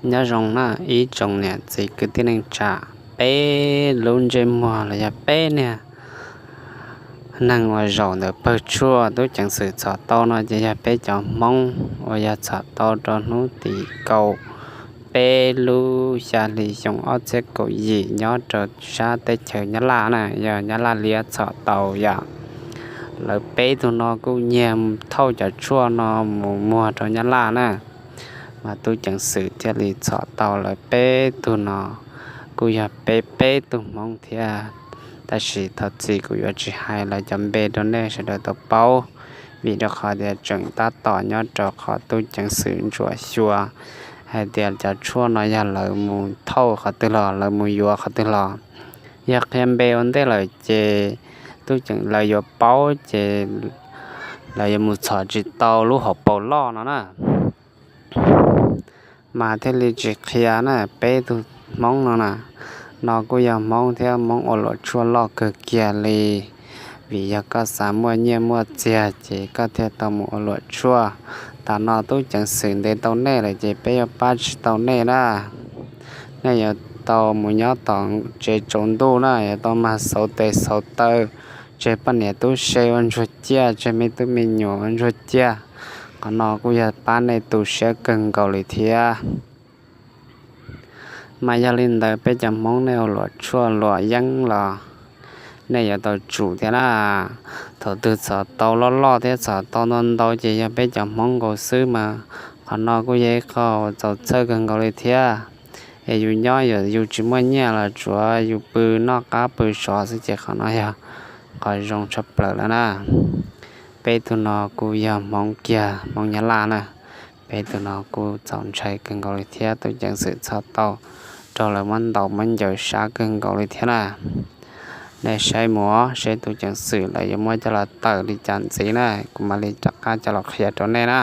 Nyob zoo na ib tsoom niam txiv kwv tij neej tsa, peb lub ntsej muag los yog peb niag neeg uas zaum ntawm pawg tshuaj tub ceev xwm txhom tau no ces yog peb cov Hmoob uas yog txhom tau rau hnub tim kaum peb lub xya hli xyoo ob txhiab kaum yim nyob rau sab teb chaws Nyab Laj na, yog Nyab Laj liab txhom tau yom. Lawv peb tug no kuj nyiag thauj cov tshuaj no mus muag rau Nyab Laj na, mas tub ceev xwm thiaj li txhom tau lawv peb tug no. Kuj yog peb peb tug Hmoob thiab, tab sis thov txim kuv yuav tsis hais lawv cov npe rau nej sawv daws tau paub, vim rau qhov tias tseem tab tom nyob rau qhov tub ceev xwm ntsuam xyuas hais tias cov tshuaj no yog lawv mus thauj qhov twg los, lawv mus yuav qhov twg los. Yog qhia npe ua ntej lawm ces tub ceev lawv yuav paub ces lawv yuav mus txhom tsis tau lub hauv paus loj no na. Mas thiaj li tsis qhia na, peb tug Hmoob no na, no kuj yog Hmoob thiab Hmoob ua luam tshuaj loj kawg kiag li. Vim yog koj xav muaj nyiaj muaj txiag ces koj thiaj tau mus ua luam tshuaj. Tam no tub ceev xwm ntes tau nej lawm ces peb yuav pab tsis tau nej na. Nej yuav tau mus nyob tom tsev tsaus ntuj na, yuav tau mag xauv tes xauv taw, tseg poj niam tub se ua ntsuag ciaj, tseg me tub me nyuam ua ntsuag ciaj. Qhov no kuj yog pab nej tu siab kawg nkaus li thiab. Mas yog li ntawd peb cov Hmoob nej ua luam tshuaj luam yeeb los nej yuav tau tsum thiab na. Thaum twg txhom tau loj loj thiab txhom tau ntau ntau ces yog peb cov Hmoob nkaus xwb mas qhov no kuj yog ib qho txaus txhawj kawg nkaus li thiab. Es yus nyob yus tsis muaj nyiaj los tsuav yus pw noj qab pw sov xwb ces qhov no yog qhov zoo tshaj plaws lawm na. Peb tug no kuj yog Hmoob kiag, Hmoob Nyab Laj na. Peb tug no kuj txaus ntshai kawg nkaus li thiab, tub ceev xwm txhom tau raug lawv muab ntaus muab ncaws sab kawg nkaus li thiab na. Nej saib mus seb tub ceev xwm lawv yuav muab coj los tawm li cas ntxiv na, kuv mam li rov qab coj los qhia rau nej na.